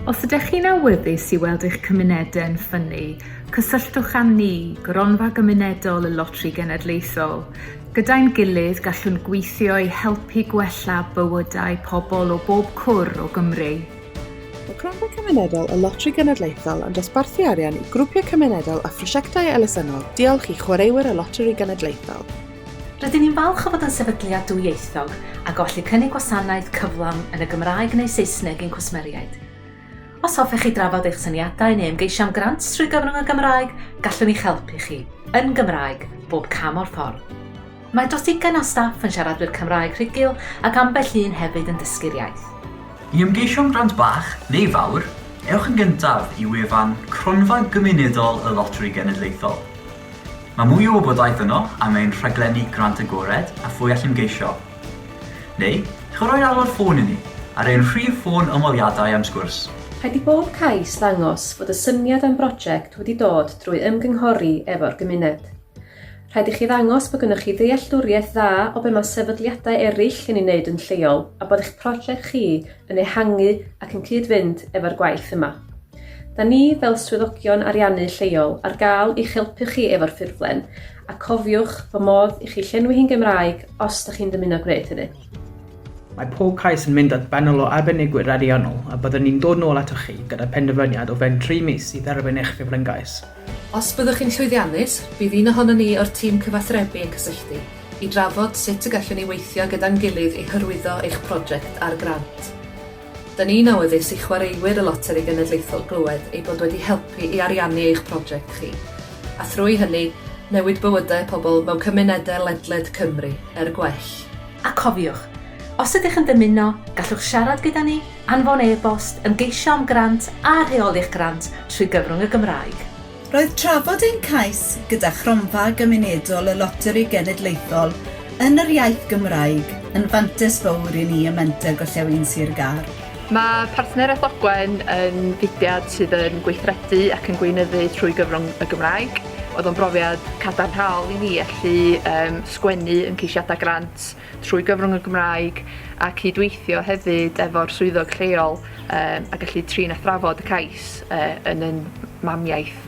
Os ydych chi'n awyddus i weld eich cymunedau yn ffynnu, cysylltwch â ni, Gronfa Gymunedol y Loteri Genedlaethol. Gyda'n gilydd, gallwn gweithio i helpu gwella bywydau pobl o bob cwr o Gymru. Mae Cronfa Cymunedol y Loteri Genedlaethol yn dosbarthu arian i grwpiau cymunedol a phrosiectau elusennol diolch i chwaraewyr y Loteri Genedlaethol. Rydyn ni'n falch o fod yn sefydliad dwyieithog ac o allu cynnig gwasanaeth cyflawn yn y Gymraeg neu Saesneg i'n cwsmeriaid. Os hoffech chi drafod eich syniadau neu ymgeisio am grant trwy gyfrwng y Gymraeg, gallwn i'ch helpu chi, yn Gymraeg, bob cam o'r ffordd. Mae dros ugain o'n staff yn siaradwyr Cymraeg rhugl ac ambell un hefyd yn dysgu'r iaith. I ymgeisio am grant bach neu fawr, ewch yn gyntaf i wefan Cronfa Gymunedol y Loteri Genedlaethol. Mae mwy o wybodaeth yno am ein rhaglenni Grant Agored a phwy all ymgeisio. Neu, chwarae alwad ffôn i ni ar ein rhif ffôn ymweliadau am sgwrs. Rhaid i bob cais ddangos fod y syniad am broject wedi dod drwy ymgynghori efo'r gymuned. Rhaid i chi ddangos bod gynnoch chi ddealltwriaeth dda o be mae sefydliadau eraill yn ei wneud yn lleol a bod eich project chi yn ehangu ac yn cyd-fynd efo'r gwaith yma. Da ni, fel swyddogion ariannu lleol, ar gael i'ch helpu chi efo'r ffurflen, a cofiwch fod modd i chi llenwi hi'n Gymraeg os da chi'n dymuno gwneud hynny. Mae pob cais yn mynd at banel o arbenigwyr ariannol a byddwn ni'n dod nôl atoch chi gyda phenderfyniad o fewn tri mis i dderbyn eich ffurflen gais. Os byddwch chi'n llwyddiannus, bydd un ohonon ni o'r tîm cyfathrebu yn cysylltu i drafod sut y gallwn ni weithio gyda'n gilydd i hyrwyddo eich prosiect a'r grant. Da ni'n awyddus i chwaraewyr y Loteri Genedlaethol glywed eu bod wedi helpu i ariannu eich prosiect chi, a thrwy hynny, newid bywydau pobl mewn cymunedau ledled Cymru, er gwell. A cofiwch, os ydych yn dymuno, gallwch siarad gyda ni, anfon e-bost, ymgeisio am grant a rheoli'ch grant trwy gyfrwng y Gymraeg. Roedd trafod ein cais gyda Chronfa Gymunedol y Loteri Genedlaethol yn yr iaith Gymraeg yn fantais fawr i ni ym Menter Gorllewin Sir Gâr. Mae Partneriaeth Ogwen yn fudiad sydd yn gweithredu ac yn gweinyddu trwy gyfrwng y Gymraeg. Oedd o'n brofiad cadarnhaol i ni allu um, sgwennu yn ceisiadau grant trwy gyfrwng y Gymraeg a cydweithio hefyd efo'r swyddog lleol um, a gallu trin a thrafod y cais uh, yn yn mamiaith.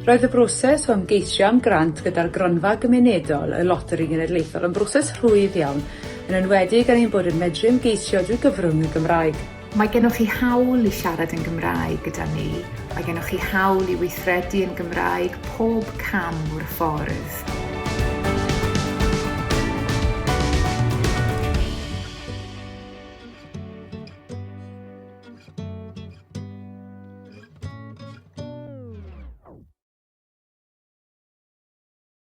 Roedd y broses o ymgeisio am grant gyda'r Gronfa Gymunedol y Loteri Genedlaethol yn broses rhwydd iawn, yn enwedig gan ein bod yn medru ymgeisio drwy gyfrwng y Gymraeg. Mae gennoch chi hawl i siarad yn Gymraeg gyda ni, mae gennoch chi hawl i weithredu yn Gymraeg pob cam o'r ffordd.